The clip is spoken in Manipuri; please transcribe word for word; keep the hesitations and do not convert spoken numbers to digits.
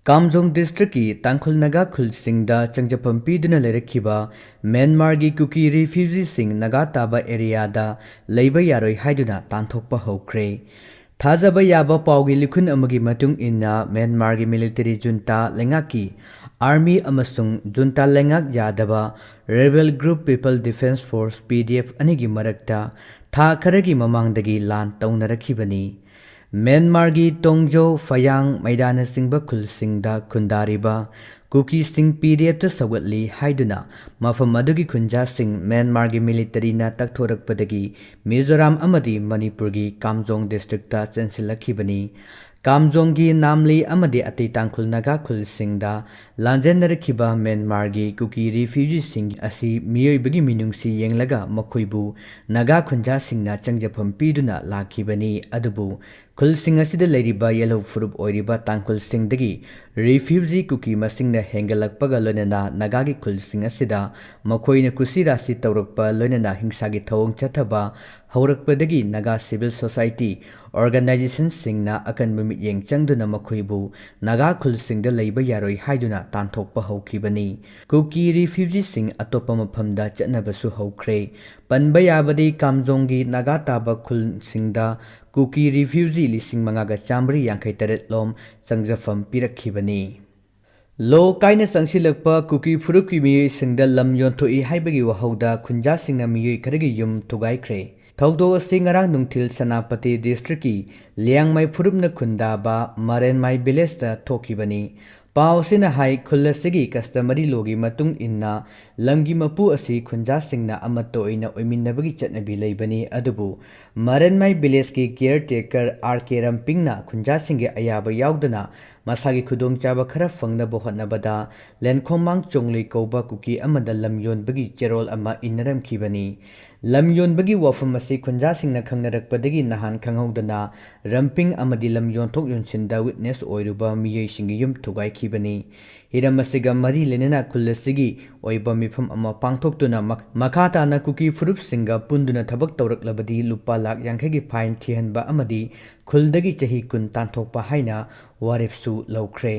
ꯀꯥꯝꯖꯣꯡ ꯗꯤꯁꯇ꯭ꯔꯤꯛꯀꯤ ꯇꯥꯡꯈꯨꯜ ꯅꯥꯒꯥ ꯈꯨꯜꯁꯤꯡꯗ ꯆꯪꯖꯐꯝ ꯄꯤꯗꯨꯅ ꯂꯩꯔꯛꯈꯤꯕ ꯃ꯭ꯌꯥꯟꯃꯥꯔꯒꯤ ꯀꯨꯀꯤ ꯔꯤꯐ꯭ꯌꯨꯖꯤꯁꯤꯡ ꯅꯥꯒꯥ ꯇꯥꯕ ꯑꯦꯔꯤꯌꯥꯗ ꯂꯩꯕ ꯌꯥꯔꯣꯏ ꯍꯥꯏꯗꯨꯅ ꯇꯥꯟꯊꯣꯛꯄ ꯍꯧꯈ꯭ꯔꯦ꯫ ꯊꯥꯖꯕ ꯌꯥꯕ ꯄꯥꯎꯒꯤ ꯂꯤꯈꯨꯟ ꯑꯃꯒꯤ ꯃꯇꯨꯡ ꯏꯟꯅ, ꯃ꯭ꯌꯥꯟꯃꯥꯔꯒꯤ ꯃꯤꯂꯤꯇꯔꯤ ꯖꯨꯟꯇꯥ ꯂꯩꯉꯥꯛꯀꯤ ꯑꯥꯔꯃꯤ ꯑꯃꯁꯨꯡ ꯖꯨꯟꯇꯥ ꯂꯩꯉꯥꯛ ꯌꯥꯗꯕ rebel group people defence force, P D F, ꯑꯅꯤꯒꯤ ꯃꯔꯛꯇ ꯊꯥ ꯈꯔꯒꯤ ꯃꯃꯥꯡꯗꯒꯤ ꯂꯥꯟ ꯇꯧꯅꯔꯛꯈꯤꯕꯅꯤ꯫ ꯃ꯭ꯌꯥꯟꯃꯥꯔꯒꯤ ꯇꯣꯡꯖꯣ, ꯐꯌꯥꯡ, ꯃꯩꯗꯥꯅꯆꯤꯡꯕ ꯈꯨꯜꯁꯤꯡꯗ ꯈꯨꯟꯗꯥꯔꯤꯕ ꯀꯨꯀꯤꯁꯤꯡ ꯄꯤ ꯗꯤ ꯑꯦꯐꯇ ꯁꯧꯒꯠꯂꯤ ꯍꯥꯏꯗꯨꯅ ꯃꯐꯝ ꯑꯗꯨꯒꯤ ꯈꯨꯟꯖꯥꯁꯤꯡ ꯃ꯭ꯌꯥꯟꯃꯥꯔꯒꯤ ꯃꯤꯂꯤꯇꯔꯤꯅ ꯇꯛꯊꯣꯔꯛꯄꯗꯒꯤ ꯃꯤꯖꯣꯔꯥꯝ ꯑꯃꯗꯤ ꯃꯅꯤꯄꯨꯔꯒꯤ ꯀꯥꯝꯖꯣꯡ ꯗꯤꯁꯇ꯭ꯔꯤꯛꯇ ꯆꯦꯟꯁꯤꯜꯂꯛꯈꯤꯕꯅꯤ꯫ ꯀꯥꯝꯖꯣꯡꯒꯤ ꯅꯥꯝꯂꯤ ꯑꯃꯗꯤ ꯑꯇꯩ ꯇꯥꯡꯈꯨꯜ ꯅꯥꯒꯥ ꯈꯨꯜꯁꯤꯡꯗ ꯂꯥꯟꯖꯦꯟꯅꯔꯛꯈꯤꯕ ꯃ꯭ꯌꯥꯟꯃꯥꯔꯒꯤ ꯀꯨꯀꯤ ꯔꯤꯐ꯭ꯌꯨꯖꯤꯁꯤꯡ ꯑꯁꯤ ꯃꯤꯑꯣꯏꯕꯒꯤ ꯃꯤꯅꯨꯡꯁꯤ ꯌꯦꯡꯂꯒ ꯃꯈꯣꯏꯕꯨ ꯅꯥꯒꯥ ꯈꯨꯟꯖꯥꯁꯤꯡꯅ ꯆꯪꯖꯐꯝ ꯄꯤꯗꯨꯅ ꯂꯥꯛꯈꯤꯕꯅꯤ꯫ ꯑꯗꯨꯕꯨ ꯈꯨꯜꯁꯤꯡ ꯑꯁꯤꯗ ꯂꯩꯔꯤꯕ ꯌꯦꯜꯍꯧ ꯐꯨꯔꯨꯞ ꯑꯣꯏꯔꯤꯕ ꯇꯥꯡꯈꯨꯜꯁꯤꯡꯗꯒꯤ ꯔꯤꯐ꯭ꯌꯨꯖꯤ ꯀꯨꯀꯤ ꯃꯁꯤꯡꯅ ꯍꯦꯟꯒꯠꯂꯛꯄꯒ ꯂꯣꯏꯅꯅ ꯅꯥꯒꯥꯒꯤ ꯈꯨꯜꯁꯤꯡ ꯑꯁꯤꯗ ꯃꯈꯣꯏꯅ ꯀꯨꯁꯤ ꯔꯥꯁꯤ ꯇꯧꯔꯛꯄ ꯂꯣꯏꯅꯅ ꯍꯤꯡꯁꯥꯒꯤ ꯊꯧꯑꯣꯡ ꯆꯠꯊꯕ ꯍꯧꯔꯛꯄꯗꯒꯤ ꯅꯥꯒꯥ ꯁꯤꯚꯤꯜ ꯁꯣꯁꯥꯏꯇꯤ ꯑꯣꯔꯒꯅꯥꯏꯖꯦꯁꯟꯁꯤꯡꯅ ꯑꯀꯟꯕ ꯃꯤꯠꯌꯦꯡ ꯆꯪꯗꯨꯅ ꯃꯈꯣꯏꯕꯨ ꯅꯥꯒꯥ ꯈꯨꯜꯁꯤꯡꯗ ꯂꯩꯕ ꯌꯥꯔꯣꯏ ꯍꯥꯏꯗꯨꯅ ꯇꯥꯟꯊꯣꯛꯄ ꯍꯧꯈꯤꯕꯅꯤ꯫ ꯀꯨꯀꯤ ꯔꯤꯐ꯭ꯌꯨꯖꯤꯁꯤꯡ ꯑꯇꯣꯞꯄ ꯃꯐꯝꯗ ꯆꯠꯅꯕꯁꯨ ꯍꯧꯈ꯭ꯔꯦ꯫ ꯄꯟꯕ ꯌꯥꯕꯗꯤ, ꯀꯥꯝꯖꯣꯡꯒꯤ ꯅꯥꯒꯥ ꯇꯥꯕ ꯈꯨꯜꯁꯤꯡꯗ ꯀꯨꯀꯤ ꯔꯤꯐ꯭ꯌꯨꯖꯤ ꯂꯤꯁꯤꯡ ꯃꯉꯥꯒ ꯆꯥꯃꯔꯤ ꯌꯥꯡꯈꯩ ꯇꯔꯦꯠ ꯂꯣꯝ ꯆꯪꯖꯐꯝ ꯄꯤꯔꯛꯈꯤꯕꯅꯤ꯫ ꯂꯣ ꯀꯥꯏꯅ ꯆꯪꯁꯤꯜꯂꯛꯄ ꯀꯨꯀꯤ ꯐꯨꯔꯨꯞꯀꯤ ꯃꯤꯑꯣꯏꯁꯤꯡꯗ ꯂꯝ ꯌꯣꯟꯊꯣꯛꯏ ꯍꯥꯏꯕꯒꯤ ꯋꯥꯍꯧꯗ ꯈꯨꯟꯖꯥꯁꯤꯡꯅ ꯃꯤꯑꯣꯏ ꯈꯔꯒꯤ ꯌꯨꯝ ꯊꯨꯒꯥꯏꯈ꯭ꯔꯦ꯫ ꯊꯧꯗꯣꯛ ꯑꯁꯤ ꯉꯔꯥꯡ ꯅꯨꯡꯊꯤꯜ ꯁꯦꯅꯥꯄꯇꯤ ꯗꯤꯁꯇ꯭ꯔꯤꯛꯀꯤ ꯂꯤꯌꯥꯡꯃꯩ ꯐꯨꯔꯨꯞꯅ ꯈꯨꯟꯗꯥꯕ ꯃꯔꯦꯟꯃꯥꯏ ꯚꯤꯂꯦꯖꯇ ꯊꯣꯛꯈꯤꯕꯅꯤ꯫ ꯄꯥꯎ ꯑꯁꯤꯅ ꯍꯥꯏ, ꯈꯨꯜ ꯑꯁꯤꯒꯤ customary lawꯒꯤ ꯃꯇꯨꯡ ꯏꯟꯅ ꯂꯝꯒꯤ ꯃꯄꯨ ꯑꯁꯤ ꯈꯨꯟꯖꯥꯁꯤꯡꯅ ꯑꯃꯠꯇ ꯑꯣꯏꯅ ꯑꯣꯏꯃꯤꯟꯅꯕꯒꯤ ꯆꯠꯅꯕꯤ ꯂꯩꯕꯅꯤ꯫ ꯑꯗꯨꯕꯨ ꯃꯔꯦꯟꯃꯥꯏ ꯚꯤꯂꯦꯖꯀꯤ caretaker ꯑꯥꯔ ꯀꯦ ꯔꯝꯄꯤꯡꯅ ꯈꯨꯟꯖꯥꯁꯤꯡꯒꯤ ꯑꯌꯥꯕ ꯌꯥꯎꯗꯅ ꯃꯁꯥꯒꯤ ꯈꯨꯗꯣꯡꯆꯥꯕ ꯈꯔ ꯐꯪꯅꯕ ꯍꯣꯠꯅꯕꯗ ꯂꯦꯟꯈꯣꯡꯃꯥꯡ ꯆꯣꯡꯂꯨꯏ ꯀꯧꯕ ꯀꯨꯀꯤ ꯑꯃꯗ ꯂꯝ ꯌꯣꯟꯕꯒꯤ ꯆꯦꯔꯣꯜ ꯑꯃ ꯏꯟꯅꯔꯝꯈꯤꯕꯅꯤ꯫ ꯂꯝ ꯌꯣꯟꯕꯒꯤ ꯋꯥꯐꯝ ꯑꯁꯤ ꯈꯨꯟꯖꯥꯁꯤꯡꯅ ꯈꯪꯅꯔꯛꯄꯗꯒꯤ ꯅꯍꯥꯟ ꯈꯪꯍꯧꯗꯅ ꯔꯝꯄꯤꯡ ꯑꯃꯗꯤ ꯂꯝ ꯌꯣꯟꯊꯣꯛ ꯌꯣꯟꯁꯤꯟꯗ witness ꯑꯣꯏꯔꯨꯕ ꯃꯤꯑꯣꯏꯁꯤꯡꯒꯤ ꯌꯨꯝ ꯊꯨꯒꯥꯏꯈꯤꯕꯅꯤ꯫ ꯍꯤꯔꯝ ꯑꯁꯤꯒ ꯃꯔꯤ ꯂꯩꯅꯅ ꯈꯨꯜ ꯑꯁꯤꯒꯤ ꯑꯣꯏꯕ ꯃꯤꯐꯝ ꯑꯃ ꯄꯥꯡꯊꯣꯛꯇꯨꯅ ꯃꯛ-, ꯃꯈꯥ ꯇꯥꯅ ꯀꯨꯀꯤ ꯐꯨꯔꯨꯞꯁꯤꯡꯒ ꯄꯨꯟꯗꯨꯅ ꯊꯕꯛ ꯇꯧꯔꯛꯂꯕꯗꯤ ꯂꯨꯄꯥ ꯂꯥꯈ ꯌꯥꯡꯈꯩꯒꯤ fine ꯊꯤꯍꯟꯕ ꯑꯃꯗꯤ ꯈꯨꯜꯗꯒꯤ ꯆꯍꯤ ꯀꯨꯟ ꯇꯥꯟꯊꯣꯛꯄ ꯍꯥꯏꯅ ꯋꯥꯔꯦꯞꯁꯨ ꯂꯧꯈ꯭ꯔꯦ꯫